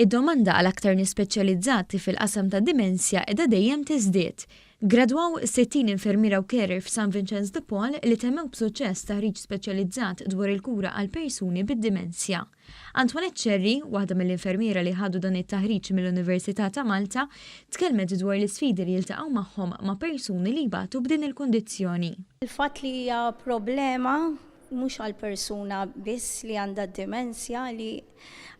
Id-domanda għal aktar nies speċjalizzati fil-qasam tad-dimensja qiegħda dejjem tiżdied. Gradwaw 60 infermiera u carer f'San Vinċenz de Paul li temmew b'suċċess taħriġ speċjalizzat dwar il-kura għal persuni bid-dimensja. Antoinette Scerri, waħda mill-infermiera li ħadu dan it-taħriġ mill-Università ta' Malta, tkellmet dwar l-isfidi li jiltaqgħu magħhom ma' persuni li jbatu b'din il-kundizzjoni. Il-fatt li hija problema mhux għall-persuna biss li għandha d-dimensja li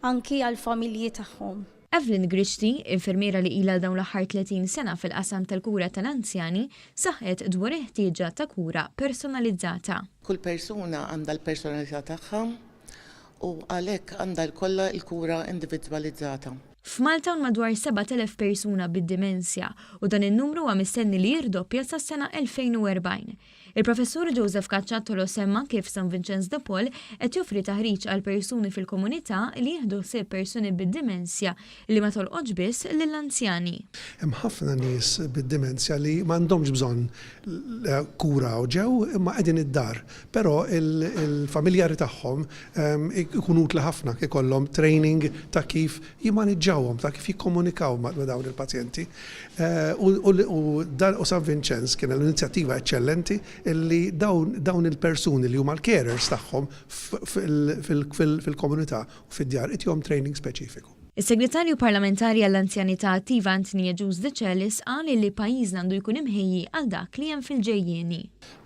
anki għall-familji tagħhom. Evelyn Grixti, infermiera li ilha għal dawn l-aħħar 30 sena fil-qasam tal-kura tal-anzjani, saħqet dwar il-ħtieġa ta' kura personalizzata. Kull persuna għandha l-personalità tagħha u għalhekk għandha jkollha l-kura individwalizzata. F'Malta hawn madwar 7,000 persuna bid-dimensja u dan in-numru huwa mistenni li jirdoppja sas-sena 2040. Il-Professur Joseph Cacciattolo semma kif San Vinċenz de Paul qed joffri taħriġ għal persuni fil-komunità li jieħdu ħsieb persuni bid-dimensja li ma tolqotx biss lill-anzjani. Hemm ħafna nies bid-dimensja li m'għandhomx bżonn kura u ġew imma qegħdin id-dar. Però il-familjari tagħhom ikun utli ħafna ikollhom training ta' kif jimmaniġġawhom, ta' kif jikkomunikaw ma' dawn il-pazjenti. U dan u San Vinċenz kien l-inizjattiva eċċellenti li dawn il-persuni li huma l-carers tagħhom fil-komunità u fid-djar itihom training speċifiku. Is-Segretarju Parlamentari għall-Anzjanità Attiva Anthony Agius Decelis qal li pajjiżna għandu jkun imħejji għal dak li hemm fil-ġejjieni.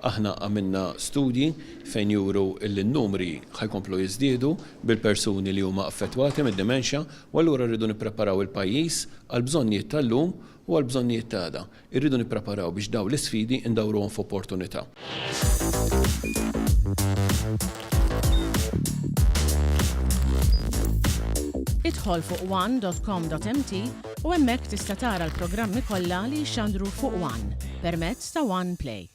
Aħna għamilna studji fejn juru li n-numri ħa jkomplu jiżdiedu bil-persuni li huma affettwati mid-dementia u allura rridu nippreparaw il-pajjiż għall-bżonnijiet tal-lum u għall-bżonnijiet ta' għada. Irridu nippreparaw biex dawn l-isfidi ndawruhom f'opportunità. Idħol fuq one dot com dot mt u hemmhekk tista' tara l-programmi kollha li jixxandru fuq one permezz ta' One Play.